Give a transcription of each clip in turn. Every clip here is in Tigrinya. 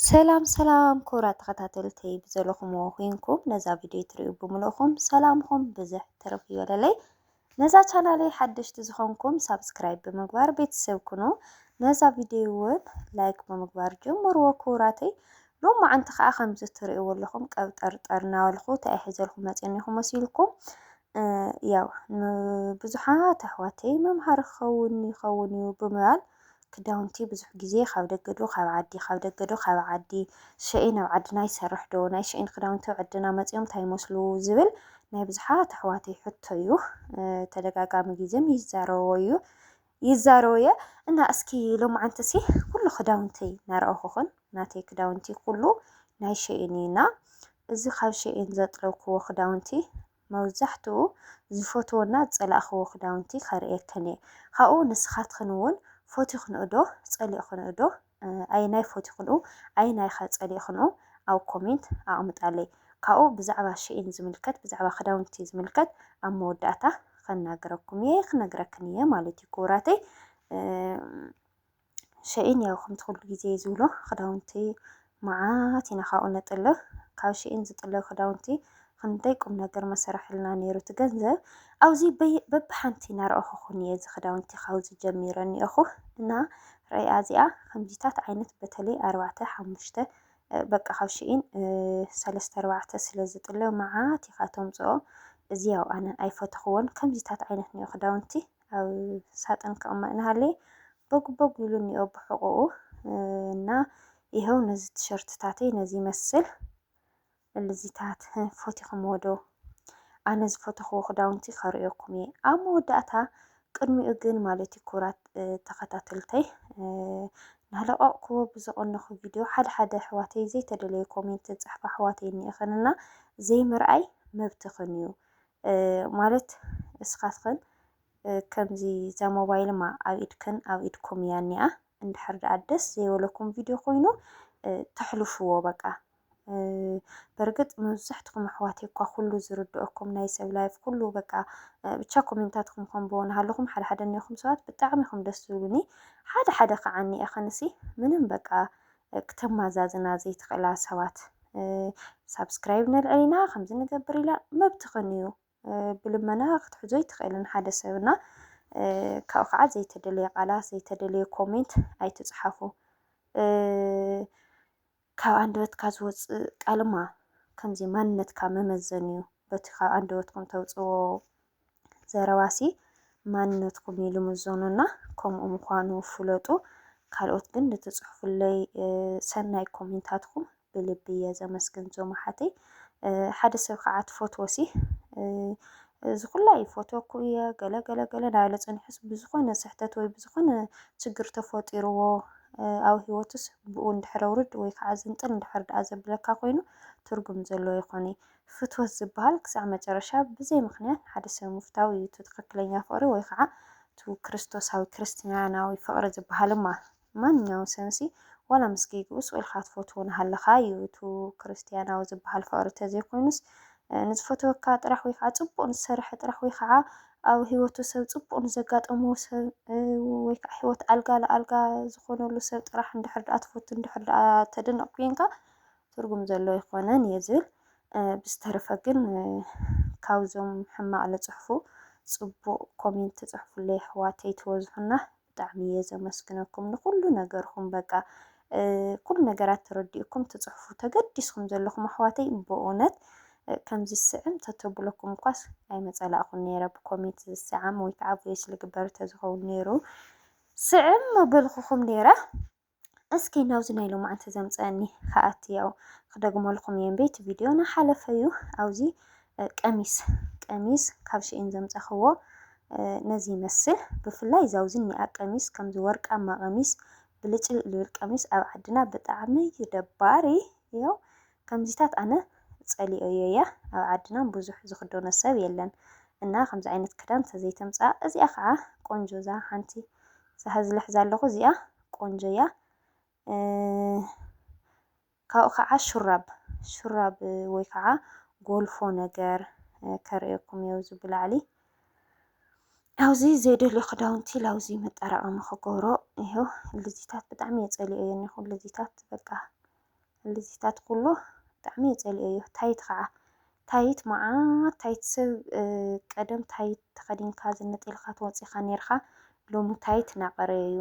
ሰላም ሰላም ክቡራት ተኸታተልተይ ብዘለኹምዎ ኮይንኩም ነዛ ቪድዮ ትርእዩ ብምልእኹም ሰላምኹም ብዝሕ ትርፍ ይበለለይ። ነዛ ቻናለይ ሓደሽቲ ዝኾንኩም ሳብስክራይብ ብምግባር ቤተሰብ ኩኑ። ነዛ ቪድዮ እውን ላይክ ብምግባር ጀምርዎ ክቡራተይ። ሎማዓንቲ ከዓ ከምዚ ትርእይዎ ኣለኹም ቀብጠርጠር እናበልኹ እንታይ ሒዘልኩም መፅየኒኹም መሲልኩም። ያው ንብዙሓት ኣሕዋተይ መምሃሪ ክኸውን ይኸውን እዩ ብምባል ክዳውንቲ ብዙሕ ግዜ ካብ ደገ ዶ ካብ ዓዲ ካብ ደገ ዶ ካብ ዓዲ ሸኤን ኣብ ዓድና ይሰርሕ ዶ ናይ ሸኤን ክዳውንቲ ኣብ ዓድና መፂኦም እንታይ ይመስሉ ዝብል ናይ ብዙሓት ኣሕዋተይ ሕቶ እዩ። ተደጋጋሚ ግዜ ይዛረቦ እዩ ይዛረቦ እየ። እና እስኪ ሎማዓንቲ ሲ ኩሉ ክዳውንተይ ናረኣኹኽን ናተይ ክዳውንቲ ኩሉ ናይ ሸኤን እዩ እና እዚ ካብ ሸኤን ዘጥለብክዎ ክዳውንቲ መብዛሕትኡ ዝፈትዎና ዝፀላእክዎ ክዳውንቲ ከርእየክን እየ። ካብኡ ንስኻትክን እውን ፈቲኽንኡ ዶ ፀሊእኽንኡ ዶ ኣየናይ ፈቲኽንኡ ኣየናይ ከ ፀሊእኽንኡ ኣብ ኮሜንት ኣቕምጣለይ። ካብኡ ብዛዕባ ሸኤን ዝምልከት ብዛዕባ ክዳውንቲ ዝምልከት ኣብ መወዳእታ ከናግረኩም እየ ክነግረክን እየ ማለት እዩ ክቡራተይ። ሸኤን ያው ከምቲ ኩሉ ግዜ ዝብሎ ክዳውንቲ መዓት ኢና ካብኡ ነጥልብ። ካብ ሸኤን ዝጥለብ ክዳውንቲ ክንደይ ቁም ነገር መሰረሕልና ነይሩ እቲ ገንዘብ። ኣብዚ በብሓንቲ እናረኣኹኹን እየ እዚ ክዳውንቲ ካብዚ ጀሚረ እኒኦኹ እና ረኣያ እዚኣ ከምዚታት ዓይነት በተለይ ኣርባዕተ ሓሙሽተ በቃ ካብ ሸኤን ሰለስተ ኣርባዕተ ስለ ዝጥለብ መዓት ኢኻ ተምፅኦ። እዚ ያው ኣነ ኣይፈተኽዎን ከምዚታት ዓይነት እኒኦ ክዳውንቲ ኣብ ሳጥን ከቕመጥ እናሃለየ በጉ በጉ ኢሉ እኒኦ ብሕቑኡ እና ይኸው ነዚ ቲሸርትታተይ ነዚ ይመስል። እልዚታት ፈቲኹምዎ ዶ? ኣነ ዝፈተኽዎ ክዳውንቲ ከርእየኩም እየ ኣብ መወዳእታ። ቅድሚኡ ግን ማለት እዩ ክቡራት ተኸታተልተይ ናለቐቕክዎ ብዝቐነኹ ቪድዮ ሓደ ሓደ ኣሕዋተይ ዘይተደለየ ኮሜንት ዝፅሕፋ ኣሕዋተይ እኒኤኽን እና ዘይምርኣይ መብትኽን እዩ። ማለት እስኻትኽን ከምዚ እዛ ሞባይልማ ኣብ ኢድክን ኣብ ኢድኩም እያ እኒኣ። እንድሕር ደኣ ደስ ዘይበለኩም ቪድዮ ኮይኑ ተሕልፍዎ በቃ። በርግጥ መብዛሕትኹም ኣሕዋተይ እኳ ኩሉ ዝርድአኩም ናይ ሰብ ላይፍ ኩሉ በቃ ብቻ ኮሜንታትኩም ከንብቦ እናሃለኹም ሓደ ሓደ እኒኦኹም ሰባት ብጣዕሚ ኢኹም ደስ ዝብሉኒ። ሓደ ሓደ ከዓ እኒኤኽንሲ ምንም በቃ ክተማዛዝና ዘይትኽእላ ሰባት ሳብስክራይብ ነልዕል ኢና ከምዚ ንገብር ኢላ መብትኽን እዩ። ብልመና ክትሕዞ ኣይትኽእልን ሓደ ሰብ እና ካብኡ ከዓ ዘይተደለየ ቃላት ዘይተደለየ ኮሜንት ኣይትፅሓፉ። ካብ ኣንደበትካ ዝወፅእ ቃልማ ከምዚ ማንነትካ መመዘኒ እዩ። በቲ ካብ ኣንደበትኩም ተውፅዎ ዘረባሲ ማንነትኩም እዩ ልምዘኖ እና ከምኡ ምዃኑ ፍለጡ። ካልኦት ግን ንትፅሕፉለይ ሰናይ ኮሜንታትኩም ብልቢ እየ ዘመስግን ዞም ኣሓተይ። ሓደ ሰብ ከዓ ትፈትዎ ሲ እዚ ኩላ ይፈትወኩ እየ ገለ ገለ ገለ ናበለ ፀኒሑስ ብዝኾነ ስሕተት ወይ ብዝኾነ ችግር ተፈጢርዎ ኣብ ህይወቱስ ብኡ እንድሕር ኣውርድ ወይ ከዓ ዝንጥል እንድሕር ደኣ ዘብለካ ኮይኑ ትርጉም ዘለዎ ይኾነ። ፍትወት ዝበሃል ክሳዕ መጨረሻ ብዘይ ምኽንያት ሓደ ሰብ ምፍታው እዩ እቲ ትኽክለኛ ፍቕሪ ወይ ከዓ እቲ ክርስቶሳዊ ክርስትያናዊ ፍቕሪ ዝበሃል እማ ማንኛውም ሰብሲ ዋላ ምስ ጌግኡ ስቕ ኢልካ ትፈትዎ እናሃለኻ እዩ እቲ ክርስትያናዊ ዝበሃል ፍቕሪ ተዘይኮይኑስ ንዝፈትወካ ጥራሕ ወይ ከዓ ፅቡቕ ንዝሰርሐ ጥራሕ ወይ ከዓ ኣብ ህይወቱ ሰብ ፅቡቕ ንዘጋጠሞ ሰብ ወይ ከዓ ህይወት ኣልጋ ለኣልጋ ዝኾነሉ ሰብ ጥራሕ እንድሕር ደኣ ትፈቱ እንድሕር ደኣ ተደነቕ ኮይንካ ትርጉም ዘለዎ ይኾነን እየ ዝብል። ብዝተረፈ ግን ካብዞም ሕማቕ ለፅሕፉ ፅቡቕ ኮሜንት ትፅሕፉለይ ኣሕዋተይ ትበዝሑና ብጣዕሚ እየ ዘመስግነኩም ንኩሉ ነገርኩም በቃ ኩሉ ነገራት ተረዲእኩም ትፅሕፉ ተገዲስኩም ዘለኹም ኣሕዋተይ ብእውነት ከምዚ ስዕም ተተብለኩም እኳስ ኣይመፀላእኩን ነይረ ብኮሜንት ዝሰዓም ወይ ከዓ ቮይስ ልግበር ተዝኸውን ነይሩ ስዕም መበልኩኹም ነይረ። እስኪ ናብዚ ናይ ሎማዓንቲ ዘምፀአኒ ከኣቲ ያው ክደግመልኩም እየ እምበይ እቲ ቪድዮ ናሓለፈ እዩ ኣብዚ ቀሚስ ቀሚስ ካብ ሽኢን ዘምፀኽዎ ነዚ ይመስል ብፍላይ ዛውዚ እኒኣ ቀሚስ ከምዚ ወርቃማ ቀሚስ ብልጭልጭ ልብል ቀሚስ ኣብ ዓድና ብጣዕሚ እዩ ደባሪ እዩ ከምዚታት ኣነ ፀሊኦዮ እያ ኣብ ዓድና ብዙሕ ዝኽደኖ ሰብ የለን እና ከምዚ ዓይነት ክዳን ተዘይተምፃ እዚኣ ከዓ ቆንጆ እዛ ሓንቲ እዛ ዝልሕዛ ኣለኹ እዚኣ ቆንጆ እያ ካብኡ ከዓ ሹራብ ሹራብ ወይ ከዓ ጎልፎ ነገር ከርእየኩም እየ እዚ ብላዕሊ ኣብዚ ዘይደልዮ ክዳውንቲ ላውዚ መጠራቐሚ ክገብሮ ይኸው ልዚታት ብጣዕሚ እየ ፀሊኦ እየ እኒኹ ልዚታት በቃ እልዚታት ኩሉ ብጣዕሚ እየ ጸሊኦዮ። ታይት ከዓ፣ ታይት መዓት፣ ታይት ሰብ፣ እ፣ ቀደም ታይት ተኸዲንካ ዝንጥ ኢልካ ትወጽእ ኢኻ ነይርካ። ሎሚ ታይት እናቐረየ እዩ።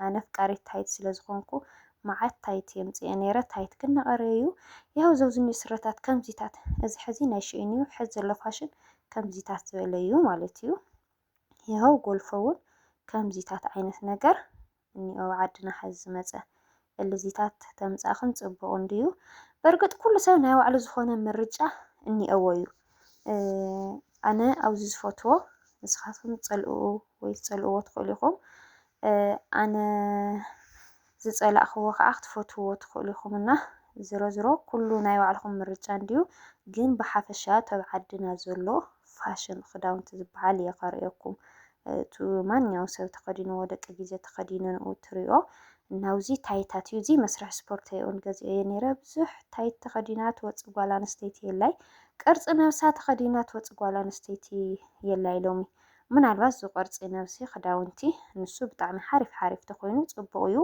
ኣነ ኣፍቃሪት ታይት ስለ ዝኾንኩ መዓት ታይት የምጽእ እየ ነይረ። ታይት ግን እናቐረየ እዩ። ያው ዘው ዝኒኡ ስረታት ከምዚታት፣ እዚ ሕዚ ናይ ሽኢን እዩ፣ ሕዚ ዘሎ ፋሽን ከምዚታት ዝበለ እዩ ማለት እዩ። ይኸው ጎልፎ እውን ከምዚታት ዓይነት ነገር እኒኦ፣ ኣብ ዓድና ሕዚ ዝመፀ እልዚታት ተምፃእኽን ፅቡቕ እንድዩ። በእርግጥ ኩሉ ሰብ ናይ ባዕሉ ዝኾነ ምርጫ እኒኦዎ እዩ። እ፣ ኣነ ኣብዚ ዝፈትዎ፣ ንስኻትኩም ትፀልኡ ወይ ትፀልእዎ ትኽእሉ ኢኹም። እ፣ ኣነ ዝፀላእኽዎ ከዓ ክትፈትውዎ ትኽእሉ ኢኹም እና ዝሮ ዝሮ ኩሉ ናይ ባዕልኹም ምርጫ እንድዩ። ግን ብሓፈሻ ኣብ ዓድና ዘሎ ፋሽን ክዳውንቲ ዝበሃል እየ ከርእየኩም። እ፣ እቲ ማንኛውም ሰብ ተኸዲንዎ፣ ደቂ ግዜ ተኸዲነንኡ ትሪኦ። እና እዚ ታይታት እዩ። እዚ መስርሒ ስፖርት እየ እውን ገዚኦዮ ነይረ። ብዙሕ ታይት ተኸዲና ትወፅእ ጓል ኣንስተይቲ የላይ። ቅርፂ ነብሳ ተኸዲና ትወፅእ ጓል ኣንስተይቲ የላይ ሎሚ። ምናልባት እዚ ቅርፂ ነብሲ ክዳውንቲ ንሱ ብጣዕሚ ሓሪፍ ሓሪፍ ተኾይኑ ፅቡቕ እዩ።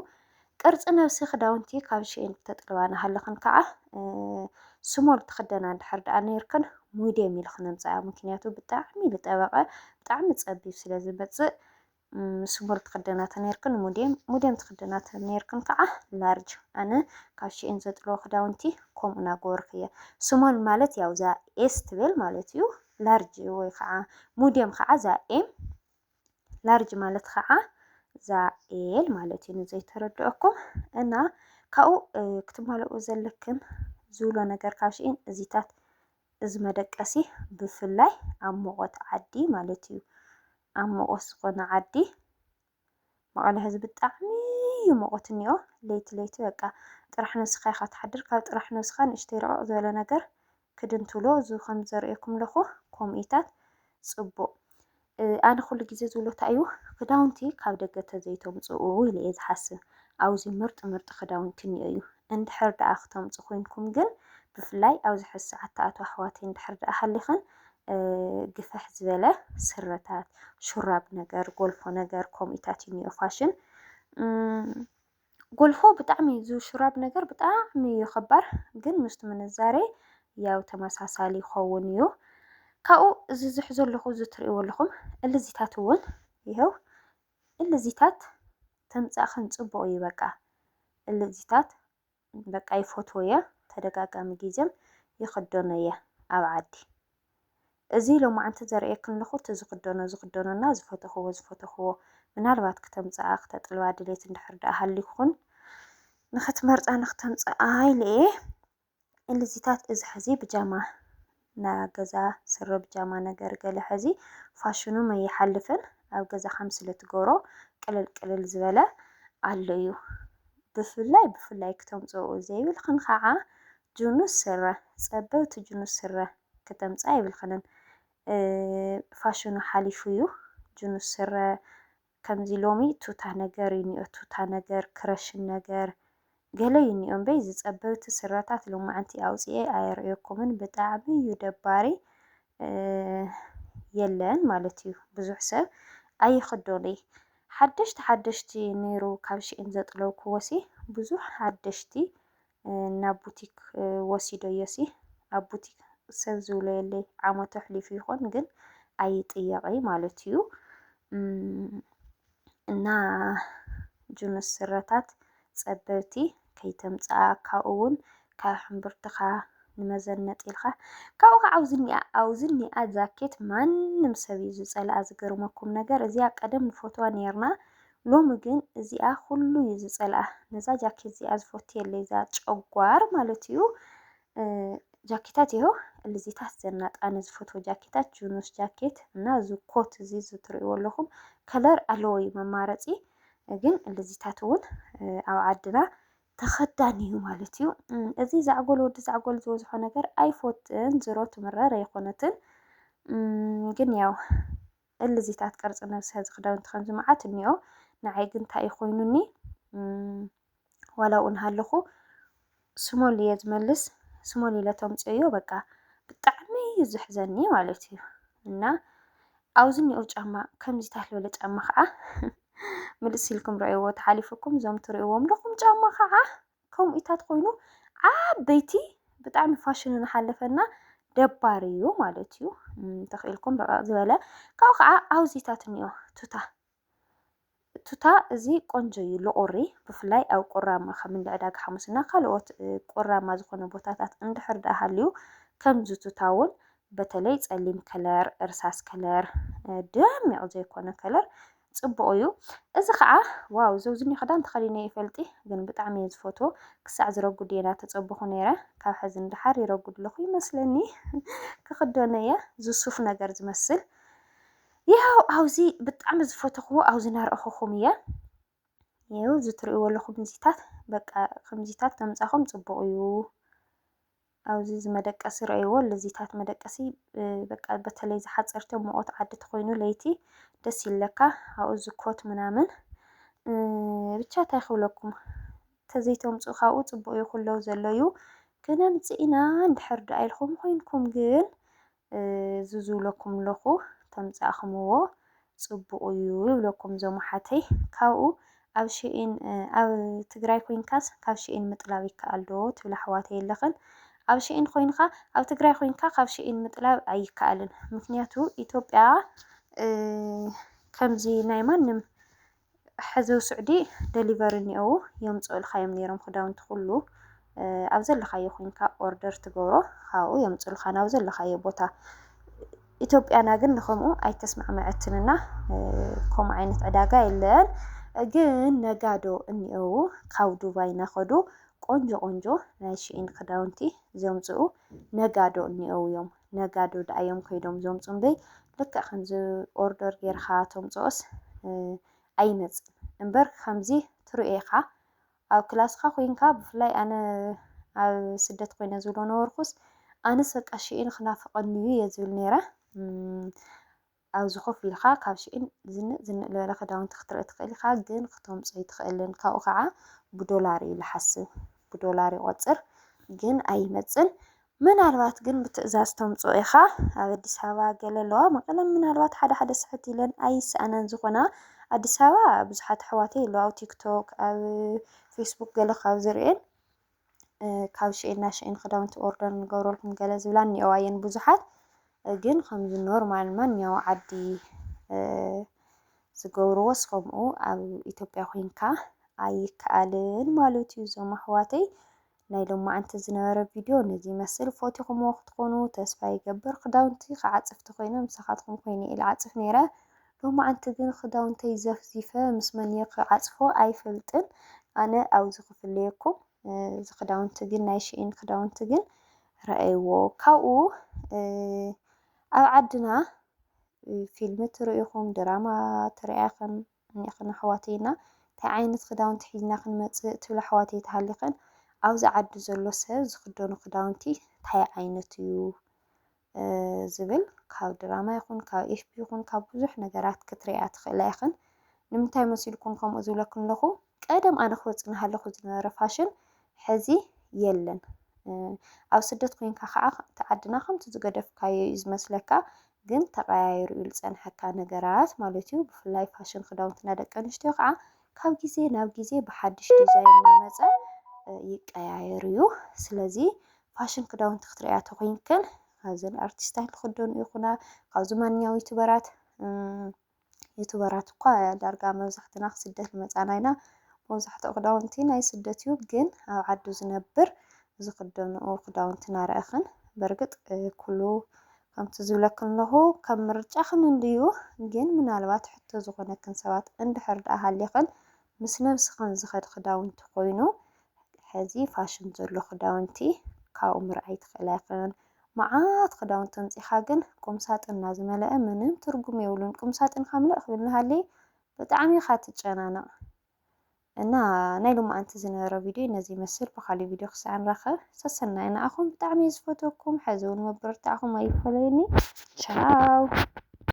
ቅርፂ ነብሲ ክዳውንቲ ካብ ሽኤን ክተጥልባ እናሃለኽን ከዓ፣ እ፣ ስሞል ትኽደና እንድሕር ደኣ ነይርክን፣ ሙድየም ኢልኽን ኣምፅኣ። ምክንያቱ ብጣዕሚ ዝጠበቐ፣ ብጣዕሚ ፀቢብ ስለ ዝመፅእ፣ እም፣ ስሞል ትኽደና ተነይርክን ሙድየም፣ ሙድየም ትኽደና ተነይርክን ከዓ ላርጅ። ኣነ ካብ ሽኤን ዘጥልቦ ክዳውንቲ ከምኡ እናገበርኩ እየ። ስሞል ማለት ያው እዛ ኤስ ትብል ማለት እዩ። ላርጅ ወይ ከዓ ሙድየም ከዓ እዛ ኤም፣ ላርጅ ማለት ከዓ እዛ ኤል ማለት እዩ፣ ንዘይተረድአኩም። እና ካብኡ፣ እ፣ ክትማልኡ ዘለክን ዝብሎ ነገር ካብ ሽኤን እዚታት፣ እዚ መደቀሲ ብፍላይ ኣብ ሙቐት ዓዲ ማለት እዩ። ኣብ ሙቐት ዝኾነ ዓዲ፣ መቐለ ህዝቢ ብጣዕሚ እዩ ሙቐት እኒኦ። ለይቲ ለይቲ በቃ ጥራሕ ነብስኻ ኢኻ ትሓድር። ካብ ጥራሕ ነብስኻ ንእሽተይ ርቕቕ ዝበለ ነገር ክድን ትብሎ። እዚ ከም ዘርእየኩም ኣለኹ፣ ከምኡታት ጽቡቕ። እ፣ ኣነ ኩሉ ግዜ ዝብሎ እንታይ እዩ፣ ክዳውንቲ ካብ ደገ ተዘይተምጽኡ ኢለ እየ ዝሓስብ። ኣብዚ ምርጥ ምርጥ ክዳውንቲ እኒኦ እዩ። እንድሕር ደኣ ክተምጽ ኮይንኩም ግን፣ ብፍላይ ኣብዚ ሕዚ ሰዓት ትኣትዋ ኣሕዋተይ እንድሕር ደኣ ሃሊኽን፣ እ፣ ግፍሕ ዝበለ ስረታት፣ ሹራብ ነገር፣ ጎልፎ ነገር፣ ከምኡታት እዩ እኒኦ ፋሽን። እም፣ ጎልፎ ብጣዕሚ እዩ፣ እዚ ሹራብ ነገር ብጣዕሚ እዩ ኸባር፣ ግን ምስቲ ምንዛሬ ያው ተመሳሳሊ ይኸውን እዩ። ካብኡ እዚ ዝሕዞ ኣለኹ፣ እዚ ትርእይዎ ኣለኹም እልዚታት እውን ይኸው፣ እልዚታት ተምጻእኽን ጽቡቕ እዩ። በቃ እልዚታት በቃ ይፈትዎ እየ፣ ተደጋጋሚ ግዜም ይኽደኖ እየ ኣብ ዓዲ። እዚ ሎማዓንቲ ዘርእየክን ኣለኹ፣ እቲ ዝኽደኖ ዝኽደኖና ዝፈተኽዎ ዝፈተኽዎ፣ ምናልባት ክተምጽኣ ክተጥልባ ድሌት እንድሕር ደኣ ሃሊኩን ንኽትመርጻ ንኽተምጽኣ ኢለ እየ። እልዚታት እዚ ሕዚ ብጃማ፣ ናይ ገዛ ስረ ብጃማ ነገር ገለ ሕዚ ፋሽኑ መይሓልፍን ኣብ ገዛ ከም ስለ ትገብሮ ቅልል ቅልል ዝበለ ኣሎ እዩ። ብፍላይ ብፍላይ ክተምጽኡ ዘይብልክን ከዓ ጅኑስ ስረ፣ ጸበብቲ ጅኑስ ስረ ክተምጽኣ ይብልክንን። እ፣ ፋሽኑ ሓሊፉ እዩ። ጅኑስ ስረ ከምዚ ሎሚ ቱታ ነገር እዩ እኒኦ፣ ቱታ ነገር፣ ክረሽን ነገር ገለ እዩ እኒኦ እምበይ፣ ዝጸበብቲ ስረታት ሎማዓንቲ ኣውጽኤ ኣየርእየኩምን። ብጣዕሚ እዩ ደባሪ፣ እ፣ የለን ማለት እዩ። ብዙሕ ሰብ ኣይኽደኖይ። ሓደሽቲ ሓደሽቲ ነይሩ ካብ ሽኤን ዘጥለብክዎሲ፣ ብዙሕ ሓደሽቲ፣ እ፣ ናብ ቡቲክ፣ እ፣ ወሲደዮሲ፣ ኣብ ቡቲክ ሰብ ዝብሎ የለይ። ዓመቱ ኣሕሊፉ ይኾን ግን ኣይጥየቐይ ማለት እዩ። እም፣ እና ጅኑስ ስረታት ጸበብቲ ከይተምጽኣ፣ ካብኡ እውን ካብ ሕምብርትኻ ንመዘነጥ ኢልካ። ካብኡ ከዓ ኣብዚ እኒኣ፣ ኣብዚ እኒኣ ጃኬት ማንም ሰብ እዩ ዝጸልኣ። ዝገርመኩም ነገር እዚኣ ቀደም ንፈትዋ ነይርና፣ ሎሚ ግን እዚኣ ኩሉ እዩ ዝጸልኣ። ነዛ ጃኬት እዚኣ ዝፈቱ የለ፣ እዛ ጨጓር ማለት እዩ። እ፣ ጃኬታት ይኸው እልዚታት ዘናጣ፣ ነዚ ፈትዎ ጃኬታት፣ ጅኑስ ጃኬት እና እዚ ኮት እዚ ዝትርእይዎ ኣለኹም ከለር ኣለዎ እዩ መማረፂ። ግን እልዚታት እውን፣ እ፣ ኣብ ዓድና ተኸዳኒ እዩ ማለት እዩ። እም፣ እዚ ዛዕጎል ወዲ ዛዕጎል ዝበዝሖ ነገር ኣይፎትን፣ ዝሮ ትምረር ኣይኮነትን። እም፣ ግን ያው እልዚታት ቅርፂ ነብሲ ሕዚ ክዳውንቲ ከምዚ መዓት እኒኦ። ንዓይ ግን እንታይ እዩ ኮይኑኒ፣ እም፣ ዋላ እውን ሃለኹ ስሞል እየ ዝመልስ፣ ስሞል ኢለ ተምፅእዮ በቃ ብጣዕሚ እዩ ዝሕዘኒ ማለት እዩ። እና ኣብዚ እኒኦ ጫማ፣ ከምዚታት ዝበለ ጫማ ከዓ ምልስ ኢልኩም ረእይዎ ተሓሊፉኩም፣ እዞም ትርእይዎም ኣለኹም ጫማ ከዓ ከምኡታት ኮይኑ ዓበይቲ ብጣዕሚ ፋሽኑ ንሓለፈና ደባሪ እዩ ማለት እዩ። ተኽኢልኩም ረቐቕ ዝበለ ካብኡ ከዓ ኣውዚታት እኒኦ ቱታ ቱታ እዚ ቆንጆ እዩ ልቑሪ ብፍላይ ኣብ ቁራማ ከም እንደ ዕዳጋ ሓሙስና ካልኦት ቁራማ ዝኾነ ቦታታት እንድሕር ደኣ ሃልዩ ከምዚ ቱታ እውን በተለይ ጸሊም ከለር እርሳስ ከለር ደሚቕ ዘይኮነ ከለር ጽቡቕ እዩ። እዚ ከዓ ዋው ዘውዝኒ ክዳን ተኸዲነ ይፈልጢ ግን ብጣዕሚ እየ ዝፈትዎ። ክሳዕ ዝረጉድ እየ እናተጸበኹ ነይረ። ካብ ሕዚ ንደሓር ይረጉድ ኣለኹ ይመስለኒ። ክኽደኖ እየ ዝሱፍ ነገር ዝመስል ያው ኣብዚ ብጣዕሚ ዝፈተኽዎ ኣብዚ ናርኣኹኹም እየ። ይው እዚ ትርእይዎ ኣለኹም እዚታት በቃ ከምዚታት ተምጻኹም ጽቡቕ እዩ። ኣብዚ እዚ መደቀሲ ረእይዎ ልዚታት መደቀሲ በቃ በተለይ ዝሓፀርቲ ሙቐት ዓዲ ተኮይኑ ለይቲ ደስ ይለካ። ኣብኡ ዝኮት ምናምን ብቻ እንታይ ክብለኩም ተዘይተምፁ ካብኡ ጽቡቕ እዩ ኩሎ ዘሎ እዩ። ክነምፅእ ኢና እንድሕር ደኣ ኢልኩም ኮይንኩም ግን እዚ ዝብለኩም ኣለኹ ተምጻእኽምዎ ጽቡቕ እዩ ይብለኩም እዞም ኣሓተይ። ካብኡ ኣብ ሽኢን ኣብ ትግራይ ኮይንካስ ካብ ሽኢን ምጥላብ ይከኣል ዶ ትብላ ኣሕዋተይ ኣለኽን። ኣብ ሽኢን ኮይንካ ኣብ ትግራይ ኮይንካ ካብ ሽኢን ምጥላብ ኣይከኣልን። ምክንያቱ ኢትዮጵያ ከምዚ ናይ ማንም ሕዚ ስዑዲ ደሊቨሪ እኒአው የምፅኡልካ እዮም ነይሮም ክዳውንቲ ኩሉ ኣብ ዘለካዮ ኮይንካ ኦርደር ትገብሮ ካብኡ የምፅኡልካ ናብ ዘለካዮ ቦታ። ኢትዮጵያና ግን ንከምኡ ኣይተስማዕመዐትንና ከምኡ ዓይነት ዕዳጋ የለን። ግን ነጋዶ እኒአው ካብ ዱባይ ናኸዱ ቆንጆ ቆንጆ ናይ ሽኢን ክዳውንቲ ዘምፅኡ ነጋዶ እኒአው እዮም። ነጋዶ ደኣ እዮም ከይዶም ዘምፁ እምበይ ልክዕ ከምዚ ኦርደር ጌርካ ተምፅኦስ ኣይመፅን እምበር ከምዚ ትርእዮ ኢኻ ኣብ ክላስካ ኮይንካ ብፍላይ ኣነ ኣብ ስደት ኮይነ ዝብሎ ነበርኩስ ኣነስ በቃ ሽኢን ክናፍቐኒ እዩ እየ ዝብል ነይረ ኣብዚ ኮፍ ኢልካ ካብ ሽኢን ዝንእ ዝንእ ዝበለ ክዳውንቲ ክትርኢ ትኽእል ኢኻ ግን ክተምፆ ኣይትኽእልን ካብኡ ከዓ ብዶላር እዩ ዝሓስብ ብዶላር ይቆፅር ግን ኣይመፅን ምናልባት ግን ብትእዛዝ ተምፅኦ ኢኻ ኣብ ኣዲስ ኣበባ ገለ ኣለዋ መቐለ ምናልባት ሓደ ሓደ ስሕት ኢለን ኣይሰኣናን ዝኾና ኣዲስ ኣበባ ብዙሓት ኣሕዋተይ ኣለዋ ኣብ ቲክቶክ ኣብ ፌስቡክ ገለ ካብ ዝርእየን ካብ ሽኤን ናብ ሽኤን ክዳውንቲ ኦርደር ንገብረልኩም ገለ ዝብላ እኒኦዋ እየን ብዙሓት ግን ከምዚ ኖርማል ማንኛው ዓዲ ዝገብርዎስ ከምኡ ኣብ ኢትዮጵያ ኮይንካ ኣይከኣልን ማለት እዩ እዞም ኣሕዋተይ ናይ ሎማዓንቲ ዝነበረ ቪድዮ ነዚ ይመስል። ፈቲኹምዎ ክትኾኑ ተስፋ ይገብር። ክዳውንቲ ክዓጽፍ ተኾይነ ምሳኻትኩም ኮይነ ኢለ ዓጽፍ ነይረ። ሎማዓንቲ ግን ክዳውንተይ ዘፍዚፈ ምስ መን እየ ክዓጽፎ ኣይፈልጥን። ኣነ ኣብዚ ክፍለየኩም። እዚ ክዳውንቲ ግን ናይ ሽኢን ክዳውንቲ ግን ረኣይዎ። ካብኡ ኣብ ዓድና ፊልሚ ትርእይኹም ድራማ ትርእያኽን እኒኽን ኣሕዋተይና እንታይ ዓይነት ክዳውንቲ ሒዝና ክንመፅእ ትብላ ኣሕዋተይ ተሃሊኽን ኣብዚ ዓዲ ዘሎ ሰብ ዝኽደኖ ክዳውንቲ እንታይ ዓይነት እዩ ዝብል ካብ ድራማ ይኹን ካብ ኤፍቢ ይኹን ካብ ብዙሕ ነገራት ክትርእያ ትኽእላ ኢኽን ንምንታይ መሲልኩም ከምኡ ዝብለክን ኣለኹ ቀደም ኣነ ክወፅእ እናሃለኹ ዝነበረ ፋሽን ሕዚ የለን ኣብ ስደት ኮይንካ ከዓ እቲ ዓድና ከምቲ ዝገደፍካዮ እዩ ዝመስለካ ግን ተቐያይሩ እዩ ዝፀንሐካ ነገራት ማለት እዩ። ብፍላይ ፋሽን ክዳውንትና ደቂ ኣንስትዮ ከዓ ካብ ግዜ ናብ ግዜ ብሓድሽ ዲዛይን እናመፀ ይቀያየር እዩ። ስለዚ ፋሽን ክዳውንቲ ክትርእያ ተኮይንክን ካብዘን ኣርቲስታት ዝክደኑ ይኹና ካብዚ ማንኛው ዩቱበራት ዩቱበራት እኳ ዳርጋ መብዛሕትና ስደት ዝመፃና ኢና። መብዛሕትኡ ክዳውንቲ ናይ ስደት እዩ ግን ኣብ ዓዱ ዝነብር ዝኽደንኡ ክዳውንቲ እናረእኽን በርግጥ ኩሉ ከምቲ ዝብለክን ኣለኹ ከም ምርጫኽን እንድዩ ግን ምናልባት ሕቶ ዝኾነክን ሰባት እንድሕር ደኣ ሃሊኽን ምስ ነብስኽን ዝኸድ ክዳውንቲ ኮይኑ ሕዚ ፋሽን ዘሎ ክዳውንቲ ካብኡ ምርኣይ ትኽእላ ኢኽን። መዓት ክዳውንቲ ኣምፂኻ ግን ቁምሳጥን እናዝመለአ ምንም ትርጉም የብሉን። ቁምሳጥንካ ምልእ ክብል እናሃለየ ብጣዕሚ ኢኻ ትጨናነቕ። እና ናይ ሎማዓንቲ ዝነበረ ቪድዮ ነዚ ይመስል። ብኻሊእ ቪድዮ ክሳዕ ንራኸብ ሰሰናዩ ንዓኹም። ብጣዕሚ እየ ዝፈትወኩም። ሕዚ እውን ምብርታዕኹም ኣይፈለየኒ። ቻው።